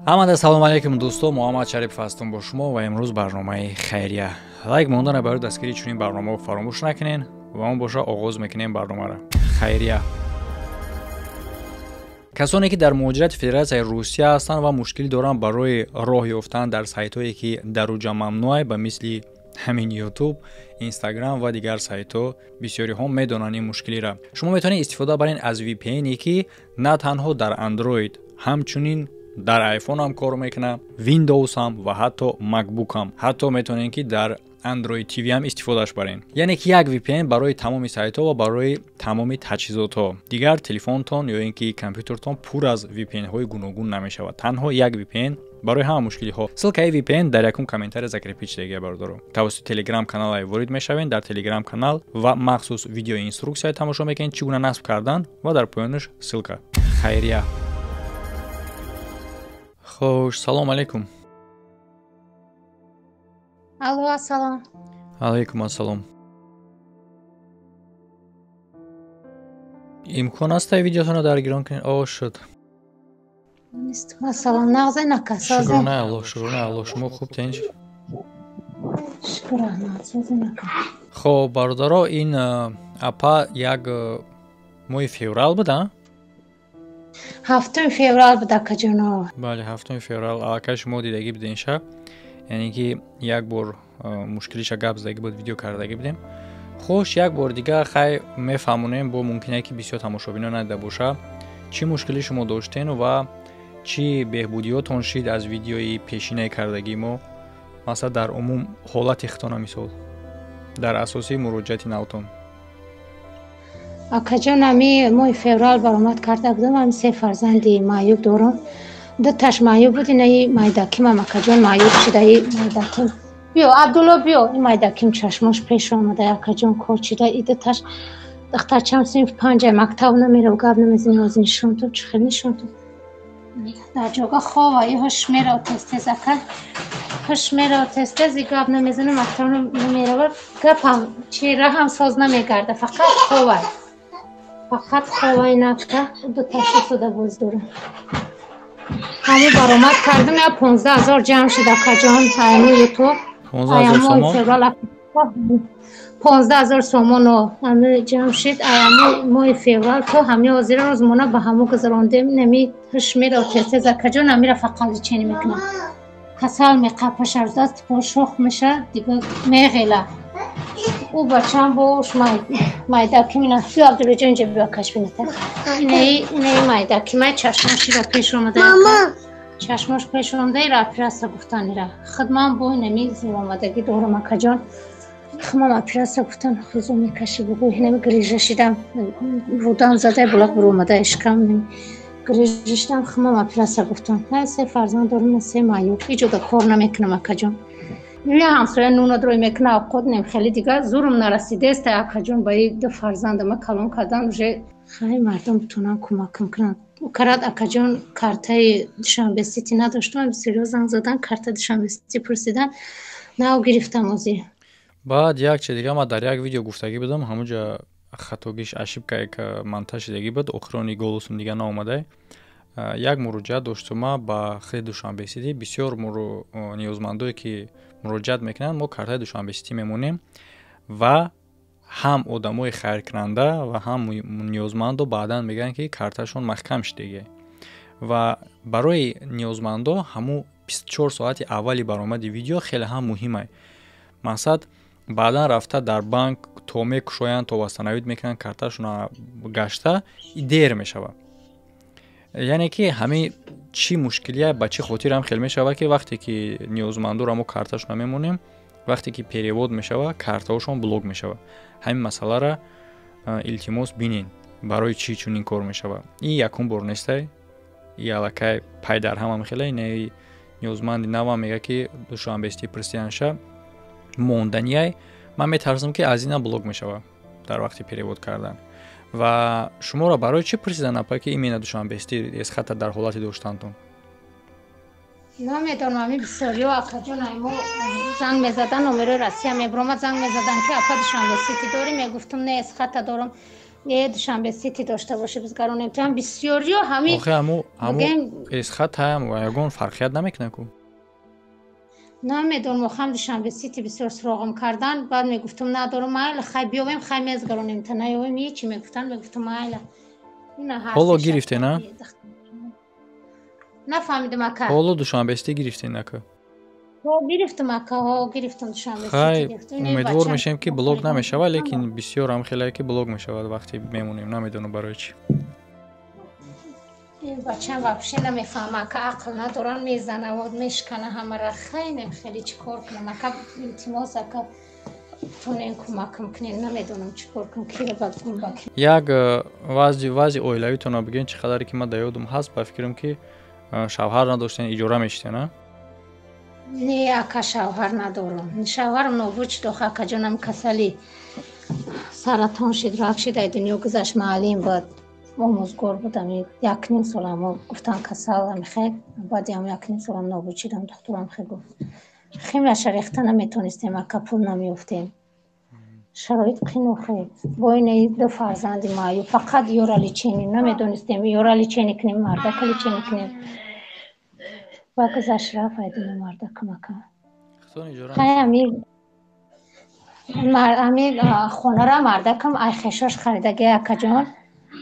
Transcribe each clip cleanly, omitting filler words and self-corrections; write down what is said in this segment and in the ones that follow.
Ҳамада салом алейкум, дӯсто, Муҳаммад Шарипов ҳастам бо шумо ва имрӯз барномаи хайрия. Лайк мондана барои дастгирии чунин барномаҳо фаромӯш накунен ва он боша оғоз мекунем барномаро. Хайрия. Касоне ки дар муҳоҷирати Федератсияи Русия ҳастанд ва мушкилӣ доранд барои роҳ ёфтан дар сайтҳое ки дар уҷа мамнӯъ, ба мисли ҳамин YouTube, Instagram ва дигар сайтҳо, бисёриҳо медонанд ин мушкилиро. Шумо метавонед истифода баред аз VPN ки на танҳо дар Android, ҳамчунин дар iPhone ҳам кор мекунад, Windows ҳам ва ҳатто MacBook ҳам. Ҳатто метавонед ки дар Android TV ҳам истифодаш баред. Яъне ки як VPN барои тамоми сайтҳо ва барои тамоми таҷҳизотҳо. Дигар телефонтон ё ин ки компютертон пур аз VPN-ҳои гуногун намешавад. Танҳо як VPN барои ҳама мушкилиҳо. Ссылкаи VPN дар якум комментария закрепить шудагия, бародаро. Тавассути Telegram каналай ворид мешавед, дар Telegram канал ва махсус видеоинструксия тамошо мекунед, чӣ гуна насб кардан ва дар поёнаш ссылка. Хайрия. Хуш, салом алейкум. Алло, ассалом. Алейкум ассалом. Имкон аст видеотонро даргирон кунед? О, шуд. Ассалом, нағзе нака, созе. Шукрона Аллоҳ, шукрона Аллоҳ. Шумо хуб, тинч? Шукр раҳмат, созе нака. Хоб, бародаро, ин апа як моҳи феврал буд, а? 7 феврал буд, акаҷоно. Бале, 7 феврал. Аллакай шумо дидагӣ будед шаб. Яъне ки як бор мушкилиша гап задагӣ буд, видео кардагӣ будем. Хуш, як бор дига хай мефаҳмонем, бо мумкине ки бисёр тамошобино надида боша. Чӣ мушкилӣ шумо доштен ва чӣ беҳбудиётон шид аз видеои пешинаи кардагии мо? Масалан, дар умум ҳолати хитона мисол дар асоси муроҷиати навтон. Акаҷон, ами моҳи феврал баромад карда будам, ами се фарзанди маъюб дорам. Ду таш маъюб буд, инаи майдакимам, акаҷон, маъюб шуда, и майдаким. Биё, Абдулло, биё, и майдаким чашмош пеш омада, акаҷон, кор шуда, и ду таш духтарчам синф панҷа, мактаб намерав, гап намезани, ҳозир нишон ту, чӣ хел нишон ту. Дар ҷога хова, и ҳуш мерав тез-тез, ака. Ҳуш мерав тез-тез, и гап намезана, мактаб намерава, гапам чи раҳам соз намегарда, фақат хова. Фақат ховаи нафта, ду таши суда боз дорам. Ҳаму баромад кардам, я 15 000 ҷамъ шуд, акаҷон, аями ютуб. 15 000 сомон? 15 000 сомон ҳами ҷамъ шуд, аями моҳи феврал то ҳами ҳозира рӯзмона ба ҳаму гузарондем, нами ҳуш мерав тез-тез, акаҷон, ҳамира фақат лечение мекунам. Касал меқапаша, даст по шох меша, дига меғела. Ӯ бачам бош майдаким ина, биё, Абдуллоҷон, инҷа биё, каш бинета. Инаи майдакимай чашмош ира пеш омада. Чашмош пеш омада, ира оператсия гуфтан ира. Худман бо инами зуромадагӣ дорам, акаҷон. Худман оператсия гуфтан, хизо мекаши бугӯ, инами грижа шидам, рудам зада, булақ биромада ишкам. Грижа шидам, худман оператсия гуфтан. На се фарзанд дорам, на се маъюб. Иҷода кор намекунам, акаҷон. Я ҳамсоя нуна дрой мекуна, авқот нем, хеле дигар зурум нарасидест, акаҷон, ба и ду фарзандама калон кардан уже хай мардум битонанд кӯмакам кунанд. Карат, акаҷон, картаи Душанбе Сити надоштам, бисёриҳо занг задан, картаи Душанбе Сити пурсидан, нав гирифтам озӣ. Баъд як чи дига ман дар як видео гуфтагӣ будам, ҳамунҷа хатогиш ошибкае ка монтаж шудагӣ буд, охирони голосум дига наомадай. Як муроҷиат доштума ба хели Душанбе Сити, бисёр ниёзмандое ки муроҷиат мекунанд, мо картаи Душанбе Сити мемонем ва ҳам одамои хайркунанда ва ҳам ниёзмандо баъдан мегӯянд ки карташон маҳкам шудагия. Ва барои ниёзмандо ҳамун 24 соати аввали баромади видео хеле ҳам муҳимай. Мақсад баъдан рафта дар банк то мекушоянд, то восстановить мекунанд карташонро гашта, дер мешавад. Яъне ки ҳамин чӣ мушкилия ба чӣ хотир ҳам хел мешавад, ки вақте ки ниёзмандоро мо карташонро мемонем, вақте ки перевод мешавад, картаҳошон блок мешавад. Ҳамин масъаларо илтимос бинед, барои чӣ чунин кор мешавад. Ин якум бор нестай, и аллакай пай дар ҳама мехела, инаи ниёзманди навам мегӯяд ки Душанбе Сити пурсиданша монданияй. Ман метарсам ки аз инам блок мешавад дар вақти перевод кардан. Ва шуморо барои чӣ пурсидан, апа, ки именно Душанбе Сити эсхата дар ҳолати доштантон? Намедонам, ами бисёриҳо, акаҷон, ай мо занг мезадан, номерои Россия мебиромад, занг мезадан ки апа, Душанбе Сити дорӣ? Мегуфтум, не, эсхата дорам. Е Душанбе Сити дошта боши бизгаронем. Там бисёриё ҳами Охе ҳаму эсхат ҳам ва ягон фарқият намекунад ку? Намедонам, охам Душанбе Сити бисёр суроғам кардан, баъд мегуфтам надорам, майла, хай биёвем, хай мезгаронем, та наёвем, ҳечи мегуфтан, мегуфтам майла. Ҳоло гирифте, на? Нафаҳмидам ака. Ҳоло Душанбе Сити гирифте, нака? Гирифтам ака, ҳо, гирифтам Душанбе Сити. Хай, умедвор мешавем ки блок намешавад, лекин бисёр ҳам хеле ки блок мешавад вақте мемонем, намедонам барои чӣ. Бачам вообще намефаҳма ака, ақл надоран, мезана, мешкана ҳамара. Хайнем хеле чӣ кор кунам ака, илтимос ака, тунен кӯмакам кунен, намедонам чӣ кор кунам, киро багум ба Як вазъи оилавитонро бигӯен, чӣ қадаре ки ман дар ёдам ҳаст, ба фикрам ки шавҳар надоштен, иҷора мешитен, а? Не ака, шавҳар надорам. Шавҳарам нобуд шуд, охи акаҷонам касали саратон шид, рак шид, ай дунё гузашт, маълим буд, омӯзгор будам. 1.5 солам гуфтан касал амихе, баъди ам 1.5 солам нобуд шидам, духтурам хе гуфт. Химияша рехта наметонистем ака, пул намеёфтем. Шароит қин охи. Бо ин ду фарзанди маъюб, фақат ёра лечение намедонистем, ёра лечение кунем, мардака лечение кунем. Ба гузашт рафт ай дунё мардакам ака. Хай ами хонара мардакам ай хешош харидаги акаҷон,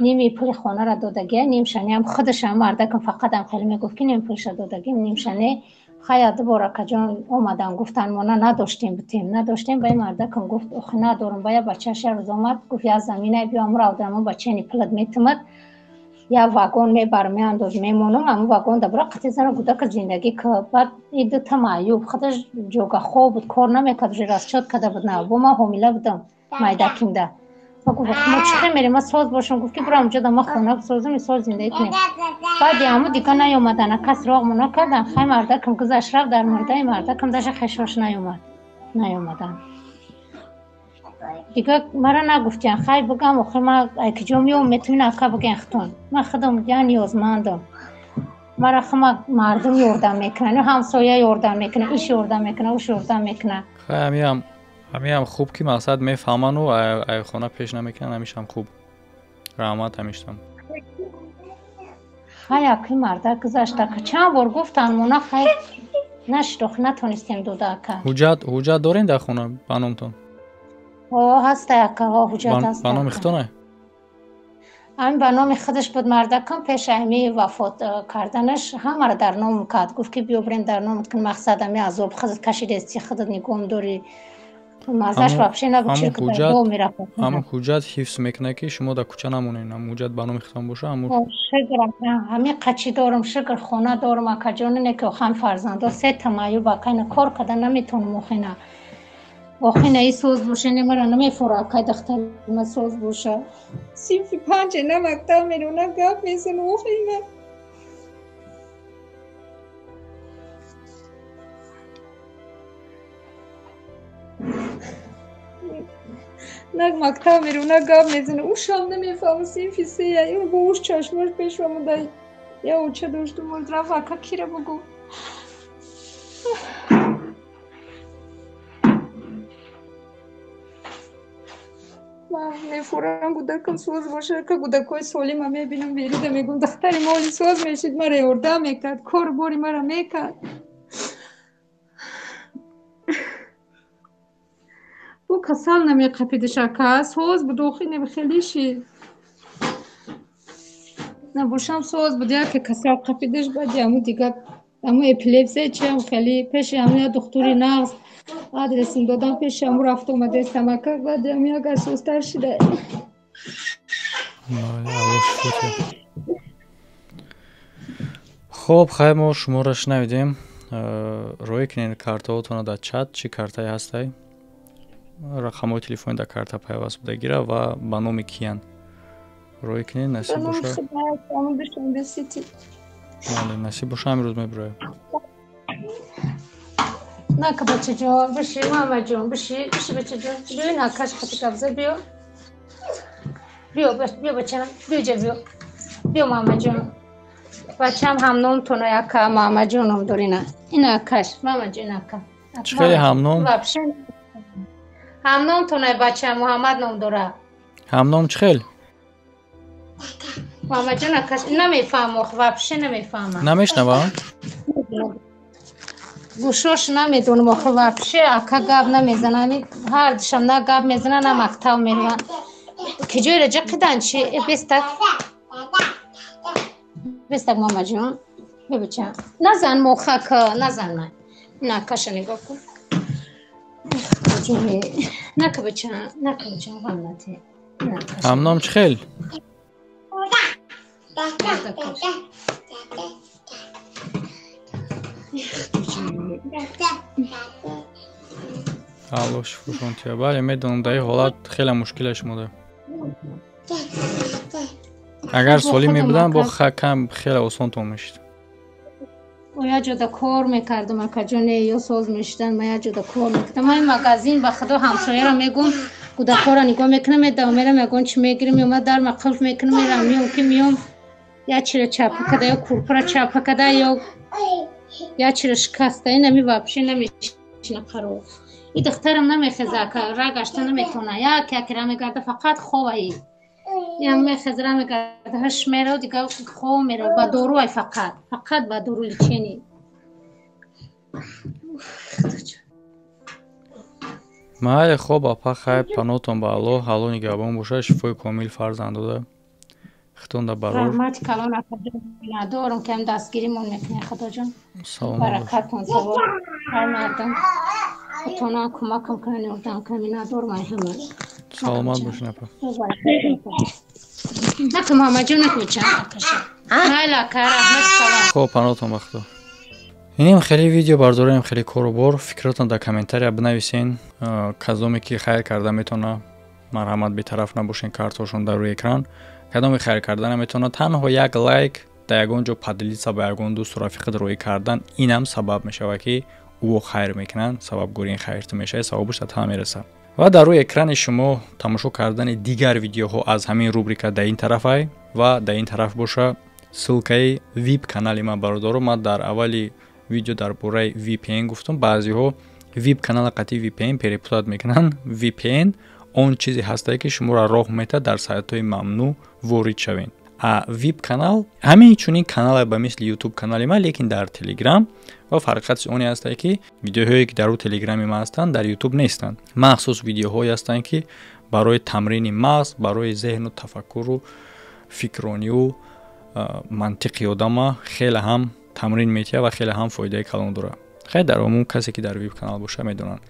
ними пули хонара додагия, нимшаниам худашам мардакам фақат ам хеле мегуфт ки ним пулша додагим, нимшане. Хай дубор акаҷон омадан гуфтан мо надоштем, бутем надоштем, ба ин мардакам гуфт охи надорам, ба я бачааш як рӯз омад гуфт я заминай биё амуро Абдураҳмон бачани пулат метумад, я вагон мебарам, меандоз мемонам, аму вагон дабра қати зана гудака зиндагӣ ка. Баъд и дута маъюб, худаш ҷогахоб буд, кор намекард, уже расчёт карда буд, на бо ман ҳомила будам майдакимда. Ма гуфт мо чӣ хел мерем, ма соз бошам, гуфт ки бурам унҷо да ма хона бисозам, и соз зиндагӣ кунем. Баъди аму дига наёмадан, кас роғмо накардан, хай мардакам гузашт рафт, дар мурдаи мардакам даже хешош наёмад, наёмадан. Дига мара нагуфтиян, хай бигам, охир ма ай киҷо меом, метавонӣ ака бигӯян хитон. Ман худам я ниёзмандам. Мара хама мардум ёрдам мекунанд, ҳамсоя ёрдам мекунад, иш ёрдам мекунад, уш ёрдам мекунад. Хай ҳамиам хуб ки мақсад мефаҳману ай хона пеш намекунанд, ҳамишам хуб. Раҳмат ҳамиштам. Хай аки мардак гузашт ака, чанд бор гуфтан мона, хай нашуд, охи натонистем дода ака. Ҳуҷҷат дорен дар хона ба номтон? Ҳо, ҳаста ака, ҳо, ҳуҷҷат ҳаст. Ба номи худтон? Ами ба номи худаш буд мардакам, пеш ами вафот карданаш ҳамаро дар ном кард, гуфт ки биё бирем дар номат кун, мақсад ами азоб худат кашидести, худат нигоҳ дорӣ. Мазаш вообще набуд, чӣ мерафт. Ҳамун ҳуҷҷат ҳифз мекунад ки шумо дар кӯча намонед, ҳамун ҳуҷҷат ба номи худтон боша, ҳамун Шукр, ҳамин қачи дорам, шукр, хона дорам акаҷон, ине ки охам фарзандо се та маъюб ака, ина кор карда наметавонам, охина. Охина и соз боша, не мара намефора акай духтари ма соз боша. Синфи панҷ на мактаб мерав, на гап мезанам, охина. На мактаб мерав, на гап мезанам, ушам намефаҳмам, синфи сея, бо уш чашмош пеш омада, я оча дошту мурд рафт, ака кира бугӯ. Ман мефурам гудакам соз боша, ака гудакҳои солима мебинам, берида мегӯм духтари мо оли соз мешид, мара ёрдам мекард, кору бори мара мекард. Бо касал намеқапидиш ака, соз буд, охи хеле шид. Набошам соз буд, яке касал қапидиш, баъди аму дига аму эпилепсия чиам хеле пеши аму я духтури нағз адресим додам, пеши аму рафт омадестам ака, баъди аму агар созтар шида. Хоб, хай мо шуморо шунавидем. Роӣ кунед картаҳотонро дар чат, чӣ картае ҳастай, рақамҳои телефони дар карта пайваст буда гира ва ба номи киян роӣ кунед, насиб боша. Бале, насиб боша, ҳамин рӯз мебироем. Нака бачаҷон, биши, мамаҷон, биши, биши бачаҷон, биё накаш хати гапза, биё. Биё, биё бачам, биё ҷа биё. Биё мамаҷон. Бачам ҳамномтона яка, мамаҷон ном дорина. Ина акаш, мамаҷон ака. Чӣ хеле ҳамном? Ҳамномтона бачам Муҳаммад ном дора. Ҳамном чӣ хел? Мамаҷон, акаш намефаҳмам, вообще намефаҳмам. Намешнавам? Гӯшош намедонам охир, вообще ака гап намезана. Ҳар душам на гап мезана, на мактаб мераванд. Ки ҷойра ҷақидан чи? Бестак, бестак, мамаҷон, бебича, назан, мохака назан. На, акаша нигоҳ кун. Нака, бача, нака, бача, ғам нате. Ҳамном чӣ хел? Алло шифошон тия. Бале, медонам, дар ин ҳолат хеле мушкиле шумода. Агар солим мебуданд, бо кам хеле осонтон мешид. Як ҷода кор мекардам, акаҷоне, ё соз мешидан, ма як ҷода кор мекардам. Ма магазин, ба худо, ҳамсояро мегум, кӯдакҳоро нигоҳ мекунам, медавам, мерам, ягон чи мегирам, ё дарма қулф мекунам, мерам, миём, ки миём, як чира чапа када, ё курпара чапа када, ё як чира шикаста. Инами вообще намешина қарор. И духтарам намехеза, ака, ра гашта наметавона, як як ра мегарда, фақат ховаи. Ям мехеза, ра мегарда, ҳаш мерав, дига хов мерав, ба дору ай, фақат фақат ба дору лечение. Майли, хоб, апа, хайр, панотон ба Аллоҳ, Аллоҳ нигаҳбон бошад, шифои комил фарзанд дода хитонда барор. Раҳмати калон, акаҷон, миннатдорам, ки ҳам дастгиримон мекунед, худоҷон. Салом. Баракатон савоб, ҳар мардам худтона кӯмакам кунед, ёрдам кунед, миннатдорам ай ҳама. Саломат бошед, апа. Нака, мамаҷон, нака, бача, акаша. Майли, ака, раҳмати калон. Хоб, панотон ба худо. Инем хеле видео бардорем, хеле кору бор. Фикротон дар комментария бинависен. Кадоме ки хайр карда метавона, марҳамат, бетараф набошен, картҳошон дар рӯи экран. Кадоме хайр карда наметавона, танҳо як лайк, дар ягон ҷо поделиться, ба ягон дӯсту рафиқат роӣ кардан, инам сабаб мешавад, ки ӯ хайр мекунанд, сабабгори ин хайрту мешавад, савобаш дар тана мерасад. Ва дар рӯи экрани шумо тамошо кардани дигар видеоҳо аз ҳамин рубрика дар ин тарафай ва дар ин тараф боша ссылкаи вип канали ман. Бародаро, ман дар аввали видео дар бораи VPN гуфтам. Баъзеҳо вип канала қатъи VPN перепутать мекунанд. VPN он чизе ҳастае, ки шуморо роҳ метаҳад дар сайтҳои мамнӯъ ворид шавед. А вип канал ҳамин чунин канале ба мисли ютуб канали ман, лекин дар телеграм, ва фарқияти оне ҳастае, ки видеоҳое, ки дар рӯи телеграми ман ҳастанд, дар ютуб нестанд. Махсус видеоҳое ҳастанд, ки барои тамрини мағз, барои зеҳну тафаккуру фикронию мантиқи одама хеле ҳам тамрин метиҳад ва хеле ҳам фоидаи калон дорад. Хайр, дар умум касе, ки дар вип канал боша, медонанд.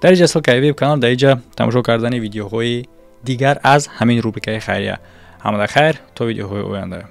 Дар иҷа ссылкаи вип канал, дар иҷа тамошо кардани видеоҳои дигар аз ҳамин рубрикаи хайрия. Ҳамада хайр, то видеоҳои оянда.